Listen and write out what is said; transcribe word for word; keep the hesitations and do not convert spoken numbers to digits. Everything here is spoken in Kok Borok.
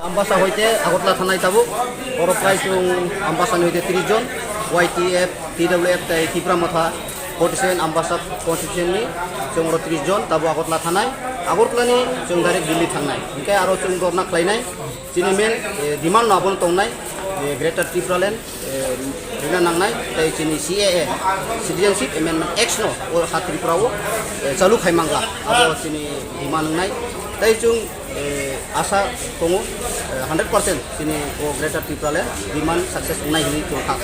Ambasa hoite Agartala thanai tabuk, oro prai chwng Ambasa ni hoite tris jon, Y T F, T W F tei Tipra Motha forty seven Ambasa constituency ni chwng oro tris jon tabuk Agartala thanai, Agartala ni chwng direct Delhi thangnai, hinkhe aro chwng dorna khlainai, chini main, eh, demand no abono tongnai, eh, Greater Tipraland, eh, rina nangnai, tei chini C A A, Citizenship Amendment Act no o ha Tripura o, eh, chalu khai mangla, abo chini demand wngnai, tei chwng, eh, asa tongo, eh, hundred percent chini o Greater Tipraland demand success wngnai hinwi chwng kha.